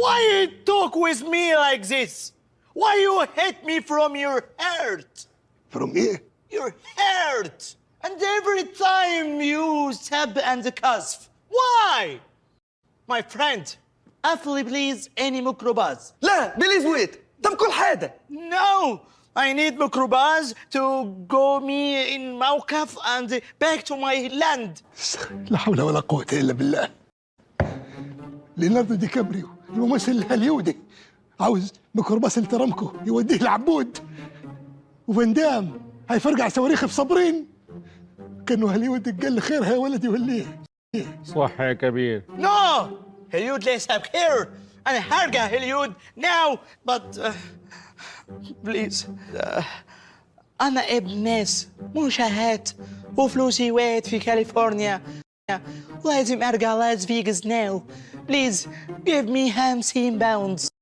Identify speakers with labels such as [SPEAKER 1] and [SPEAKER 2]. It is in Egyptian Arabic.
[SPEAKER 1] Why you talk with me like this? Why you hit me from your heart?
[SPEAKER 2] From ايه؟
[SPEAKER 1] Your heart. And every time you سب and قذف. Why? My friend, قفل please any ميكروباص.
[SPEAKER 3] لا، please wait، ده كل حاجه.
[SPEAKER 1] No! I need ميكروباص to go me in موقف and back to my land.
[SPEAKER 2] لا حول ولا قوة إلا بالله. ليوناردو دي كابريو الممثل الهوليودي عاوز ميكروباص الترامكو يوديه لعبود، وفان دام هيفرقع صواريخ في صابرين. كانوا هوليود قال خيرها يا ولدي وليه.
[SPEAKER 4] صح يا كبير.
[SPEAKER 1] No! هوليود ليس بخير. أنا هرجع هوليود now, but please أنا ابن ناس مشاهات وفلوسي وقعت في كاليفورنيا. لازم أرجع لاس فيغاس now. Please give me 50 pounds.